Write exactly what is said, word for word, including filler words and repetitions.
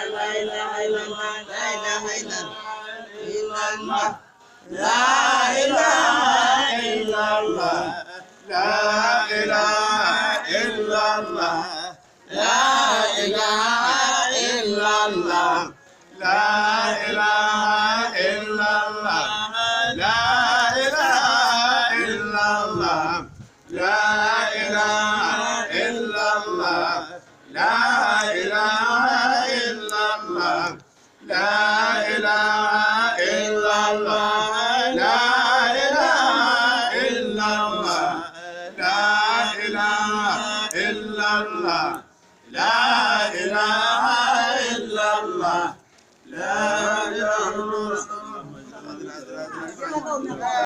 لا إله إلا الله، لا إله إلا الله، لا إله إلا الله، لا إله إلا الله، لا إله إلا الله، لا إله إلا الله، لا إله إلا الله، لا إله إلا الله، لا إله إلا الله، لا إله إلا الله، لا إله إلا الله، لا إله إلا الله، لا إله إلا الله، لا إله إلا الله.